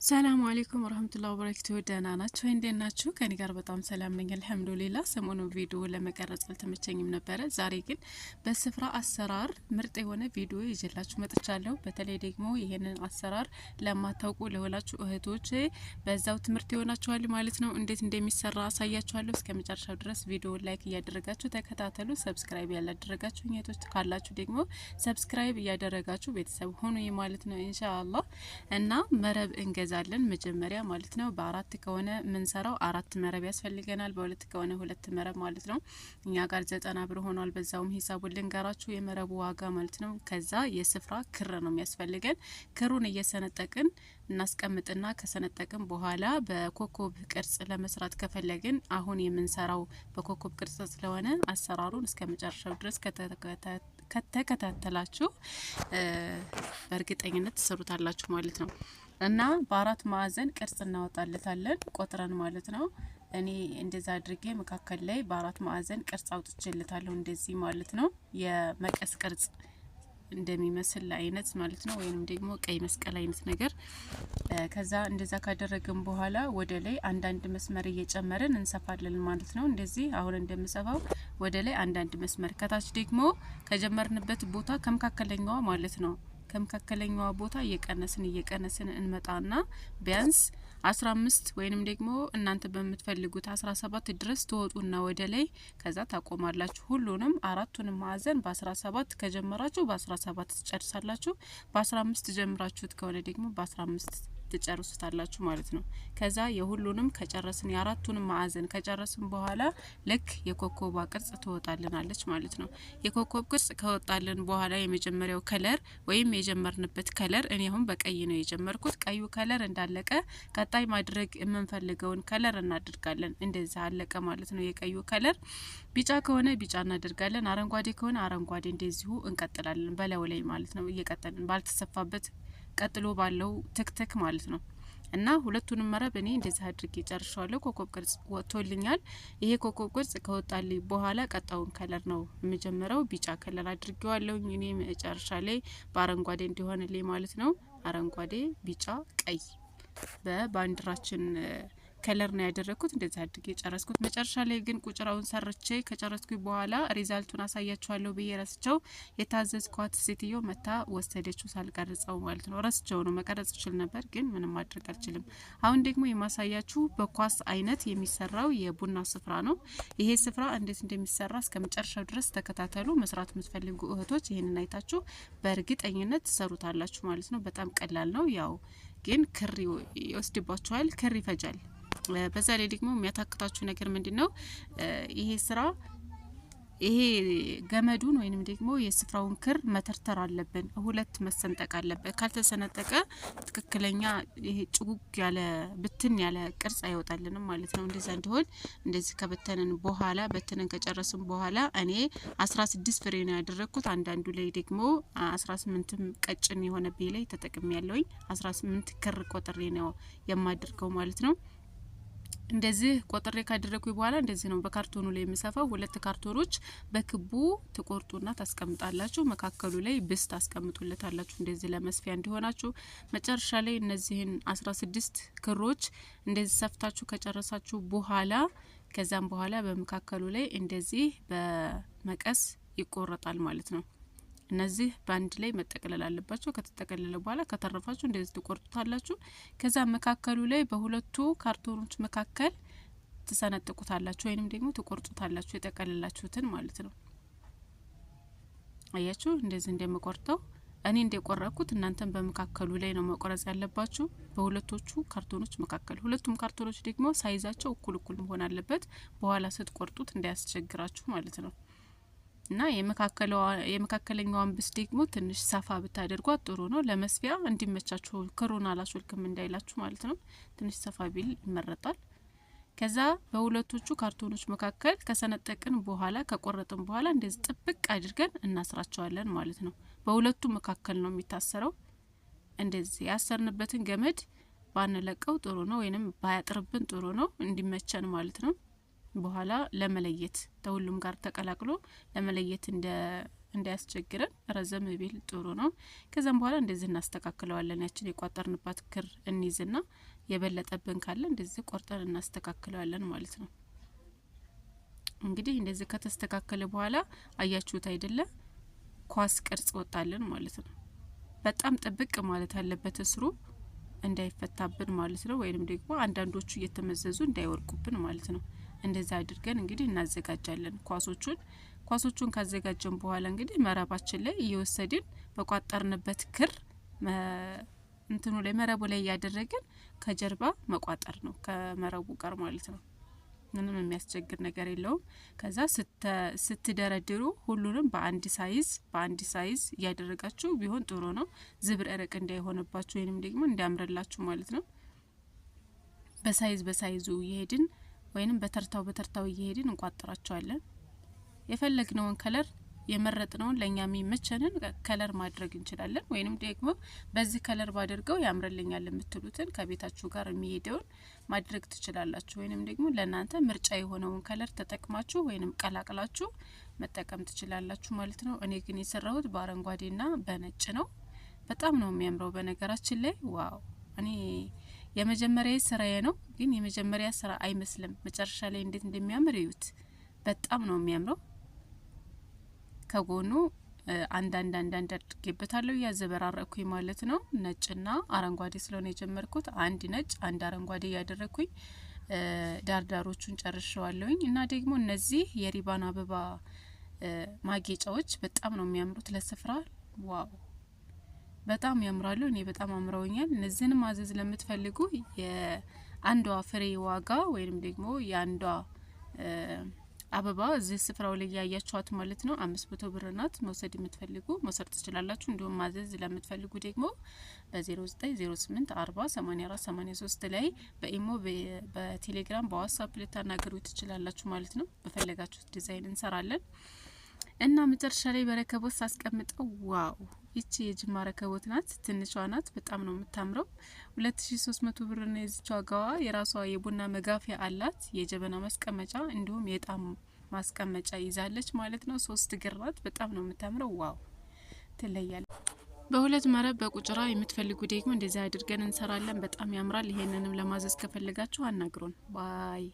ሰላም አለይኩም ወራህመቱላሂ ወበረካቱ። ደህና ናችሁ? እንዴት ናችሁ? ከኔ ጋር በጣም ሰላም ነኝ አልሐምዱሊላህ። ሰሞኑን ቪዲዮ ለመቀረጽ አልተመቸኝም ነበረ። ዛሬ ግን በስፍራ አሰራር ምርጥ የሆነ ቪዲዮ ይዤላችሁ መጥቻለሁ። በተለይ ደግሞ ይሄንን አሰራር ለማታውቁ ለሆላችሁ እህቶች በዛው ትምህርት ይሆናችኋል ማለት ነው። እንዴት እንደሚሰራ አሳያችኋለሁ። እስከ መጨረሻው ድረስ ቪዲዮ like እያደረጋችሁ ተከታተሉ። Subscribe ያላደረጋችሁ እህቶች ካላችሁ ደግሞ subscribe እያደረጋችሁ ቤተሰብ ሁኑ ማለት ነው ኢንሻአላህ። እና መረብ እንገዛ መጀመሪያ ማለት ነው። በአራት ከሆነ ምንሰራው አራት መረብ ያስፈልገናል። በሁለት ከሆነ ሁለት መረብ ማለት ነው። እኛ ጋር 90 ብር ሆኗል። በዛውም ሂሳቡን ልንገራችሁ የመረቡ ዋጋ ማለት ነው። ከዛ የስፍራ ክር ነው የሚያስፈልገን። ክሩን እየሰነጠቅን እናስቀምጥና ከሰነጠቅን በኋላ በኮከብ ቅርጽ ለመስራት ከፈለግን አሁን የምንሰራው በኮከብ ቅርጽ ስለሆነ አሰራሩን እስከ መጨረሻው ድረስ ከተከታተላችሁ በእርግጠኝነት ትሰሩታላችሁ ማለት ነው። እና በአራት ማዕዘን ቅርጽ እናወጣለታለን ቆጥረን ማለት ነው። እኔ እንደዛ አድርጌ መካከል ላይ በአራት ማዕዘን ቅርጽ አውጥቼለታለሁ እንደዚህ ማለት ነው። የመቀስ ቅርጽ እንደሚመስል አይነት ማለት ነው፣ ወይንም ደግሞ ቀይ መስቀል አይነት ነገር። ከዛ እንደዛ ካደረግን በኋላ ወደ ላይ አንዳንድ መስመር እየጨመርን እንሰፋለን ማለት ነው። እንደዚህ አሁን እንደምሰፋው ወደ ላይ አንዳንድ መስመር፣ ከታች ደግሞ ከጀመርንበት ቦታ ከመካከለኛዋ ማለት ነው፣ ከመካከለኛዋ ቦታ እየቀነስን እየቀነስን እንመጣና ቢያንስ 15 ወይንም ደግሞ እናንተ በምትፈልጉት 17 ድረስ ትወጡና ወደ ላይ ከዛ ታቆማላችሁ። ሁሉንም አራቱንም ማዕዘን በ17 ከጀመራችሁ በ17 ትጨርሳላችሁ። በ15 ጀምራችሁት ከሆነ ደግሞ በ15 ትጨርሱታላችሁ ማለት ነው። ከዛ የሁሉንም ከጨረስን፣ የአራቱንም ማዕዘን ከጨረስን በኋላ ልክ የኮከቧ ቅርጽ ትወጣልናለች ማለት ነው። የኮከብ ቅርጽ ከወጣልን በኋላ የመጀመሪያው color ወይም የጀመርንበት color፣ እኔ አሁን በቀይ ነው የጀመርኩት። ቀዩ color እንዳለቀ ቀጣይ ማድረግ የምንፈልገውን color እናደርጋለን። እንደዛ አለቀ ማለት ነው። የቀዩ color ቢጫ ከሆነ ቢጫ እናደርጋለን። አረንጓዴ ከሆነ አረንጓዴ፣ እንደዚሁ እንቀጥላለን በላዩ ላይ ማለት ነው። እየቀጠልን ባልተሰፋበት ቀጥሎ ባለው ትክትክ ማለት ነው። እና ሁለቱንም መረብ እኔ እንደዚህ አድርጌ ጨርሻለሁ። ኮከብ ቅርጽ ወጥቶልኛል። ይሄ ኮከብ ቅርጽ ከወጣልኝ በኋላ ቀጣዩን color ነው የምጀምረው። ቢጫ color አድርጌዋለሁ እኔ መጨረሻ ላይ በአረንጓዴ እንዲሆንልኝ ማለት ነው። አረንጓዴ፣ ቢጫ፣ ቀይ በባንዲራችን color ነው ያደረግኩት። እንደዚህ አድርጌ ጨረስኩት። መጨረሻ ላይ ግን ቁጭራውን ሰርቼ ከጨረስኩኝ በኋላ result ኡን አሳያችኋለሁ ብዬ ረስቸው የታዘዝኳት ሴትዮ መታ ወሰደችው ሳልቀርጸው ማለት ነው። ረስቸው ነው፣ መቀረጽ እችል ነበር ግን ምንም ማድረግ አልችልም። አሁን ደግሞ የማሳያችሁ በኳስ አይነት የሚሰራው የቡና ስፍራ ነው። ይሄ ስፍራ እንዴት እንደሚሰራ እስከ መጨረሻው ድረስ ተከታተሉ። መስራት የምትፈልጉ እህቶች ይህንን አይታችሁ በእርግጠኝነት ትሰሩታላችሁ ማለት ነው። በጣም ቀላል ነው። ያው ግን ክር ይወስድባችኋል፣ ክር ይፈጃል። በዛ ላይ ደግሞ የሚያታክታችሁ ነገር ምንድን ነው? ይሄ ስራ ይሄ ገመዱን ወይንም ደግሞ የስፍራውን ክር መተርተር አለብን። ሁለት መሰንጠቅ አለበት። ካልተሰነጠቀ ትክክለኛ ይሄ ጭጉግ ያለ ብትን ያለ ቅርጽ አይወጣልንም ማለት ነው። እንደዛ እንዲሆን እንደዚህ ከበተንን በኋላ፣ በትንን ከጨረስን በኋላ እኔ 16 ፍሬ ነው ያደረግኩት። አንዳንዱ ላይ ደግሞ 18ም ቀጭን የሆነ ቤ ላይ ተጠቅሜ ያለውኝ 18 ክር ቆጥሬ ነው የማደርገው ማለት ነው። እንደዚህ ቆጥሬ ካደረኩ በኋላ እንደዚህ ነው በካርቶኑ ላይ የምሰፋው። ሁለት ካርቶኖች በክቡ ትቆርጡና ታስቀምጣላችሁ። መካከሉ ላይ ብስ ታስቀምጡለታላችሁ እንደዚህ ለመስፊያ እንዲሆናችሁ። መጨረሻ ላይ እነዚህን 16 ክሮች እንደዚህ ሰፍታችሁ ከጨረሳችሁ በኋላ ከዛም በኋላ በመካከሉ ላይ እንደዚህ በመቀስ ይቆረጣል ማለት ነው። እነዚህ በአንድ ላይ መጠቅለል አለባቸው። ከተጠቀለለ በኋላ ከተረፋችሁ እንደዚህ ትቆርጡታላችሁ። ከዛ መካከሉ ላይ በሁለቱ ካርቶኖች መካከል ትሰነጥቁታላችሁ ወይንም ደግሞ ትቆርጡታላችሁ የጠቀለላችሁትን ማለት ነው። አያችሁ እንደዚህ እንደምቆርጠው፣ እኔ እንደቆረጥኩት እናንተም በመካከሉ ላይ ነው መቆረጽ ያለባችሁ፣ በሁለቶቹ ካርቶኖች መካከል። ሁለቱም ካርቶኖች ደግሞ size ኣቸው እኩል እኩል መሆን አለበት፣ በኋላ ስትቆርጡት እንዳያስቸግራችሁ ማለት ነው። እና የመካከለኛዋን ብስ ደግሞ ትንሽ ሰፋ ብታደርጓት ጥሩ ነው፣ ለመስፊያ እንዲመቻችሁ፣ ክሩን አላሾልክም እንዳይላችሁ ማለት ነው። ትንሽ ሰፋ ቢል ይመረጣል። ከዛ በሁለቶቹ ካርቶኖች መካከል ከሰነጠቅን በኋላ፣ ከቆረጥን በኋላ እንደዚህ ጥብቅ አድርገን እናስራቸዋለን ማለት ነው። በሁለቱ መካከል ነው የሚታሰረው። እንደዚህ ያሰርንበትን ገመድ ባንለቀው ጥሩ ነው፣ ወይንም ባያጥርብን ጥሩ ነው፣ እንዲመቸን ማለት ነው። በኋላ ለመለየት ከሁሉም ጋር ተቀላቅሎ ለመለየት እንደ እንዳያስቸግረን ረዘም ቢል ጥሩ ነው። ከዛም በኋላ እንደዚህ እናስተካክለዋለን። ያችን የቋጠርንባት ክር እንይዝና የበለጠብን ካለ እንደዚህ ቆርጠን እናስተካክለዋለን ማለት ነው። እንግዲህ እንደዚህ ከተስተካከለ በኋላ አያችሁት አይደለ? ኳስ ቅርጽ ወጣልን ማለት ነው። በጣም ጥብቅ ማለት አለበት እስሩ እንዳይፈታብን ማለት ነው። ወይንም ደግሞ አንዳንዶቹ እየተመዘዙ እንዳይወድቁብን ማለት ነው። እንደዛ አድርገን እንግዲህ እናዘጋጃለን ኳሶቹን። ኳሶቹን ካዘጋጀን በኋላ እንግዲህ መረባችን ላይ እየወሰድን በቋጠርንበት ክር እንትኑ ላይ መረቡ ላይ እያደረግን ከጀርባ መቋጠር ነው ከመረቡ ጋር ማለት ነው። ምንም የሚያስቸግር ነገር የለውም። ከዛ ስትደረድሩ ሁሉንም በአንድ size እያደረጋችሁ ቢሆን ጥሩ ነው። ዝብርቅርቅ እንዳይሆንባችሁ ወይንም ደግሞ እንዲያምርላችሁ ማለት ነው። በ size በ size ኡ እየሄድን ወይንም በተርታው በተርታው እየሄድን እንቋጥራቸዋለን። የፈለግነውን color፣ የመረጥነውን ለእኛ የሚመቸንን color ማድረግ እንችላለን። ወይንም ደግሞ በዚህ color ባደርገው ያምርልኛል የምትሉትን ከቤታችሁ ጋር የሚሄደውን ማድረግ ትችላላችሁ። ወይንም ደግሞ ለእናንተ ምርጫ የሆነውን color ተጠቅማችሁ ወይንም ቀላቅላችሁ መጠቀም ትችላላችሁ ማለት ነው። እኔ ግን የሰራሁት በአረንጓዴና በነጭ ነው። በጣም ነው የሚያምረው። በነገራችን ላይ wow፣ እኔ የመጀመሪያ ስራዬ ነው፣ ግን የመጀመሪያ ስራ አይመስልም። መጨረሻ ላይ እንዴት እንደሚያምር እዩት። በጣም ነው የሚያምረው። ከጎኑ አንዳንድ አንዳንድ አድርጌበታለሁ እያዘበራረኩኝ ማለት ነው። ነጭና አረንጓዴ ስለሆነ የጀመርኩት አንድ ነጭ አንድ አረንጓዴ እያደረግኩኝ ዳርዳሮቹን ጨርሸዋለሁኝ። እና ደግሞ እነዚህ የሪባን አበባ ማጌጫዎች በጣም ነው የሚያምሩት ለስፍራ፣ wow፣ በጣም ያምራሉ። እኔ በጣም አምረውኛል። እነዚህንም ማዘዝ ለምትፈልጉ የአንዷ ፍሬ ዋጋ ወይንም ደግሞ የአንዷ አበባ እዚህ ስፍራው ላይ ያያችኋት ማለት ነው 500 ብር ናት። መውሰድ የምትፈልጉ መውሰድ ትችላላችሁ። እንዲሁም ማዘዝ ለምትፈልጉ ደግሞ በ0908 40 84 83 ላይ በኢሞ፣ በቴሌግራም፣ በዋትስአፕ ልታናገሩ ትችላላችሁ ማለት ነው። በፈለጋችሁት ዲዛይን እንሰራለን። እና መጨረሻ ላይ በረከቦት ሳስቀምጠው wow፣ ይቺ የጅማ ረከቦት ናት። ትንሿ ናት። በጣም ነው የምታምረው። 2300 ብር ነው የዚች ዋጋዋ። የራሷ የቡና መጋፊያ አላት፣ የጀበና ማስቀመጫ እንዲሁም የእጣን ማስቀመጫ ይዛለች ማለት ነው። ሶስት እግር ናት። በጣም ነው የምታምረው። Wow፣ ትለያለች። በሁለት መረብ በቁጭራ የምትፈልጉ ደግሞ እንደዚህ አድርገን እንሰራለን። በጣም ያምራል። ይሄንንም ለማዘዝ ከፈለጋችሁ አናግሩን። Bye.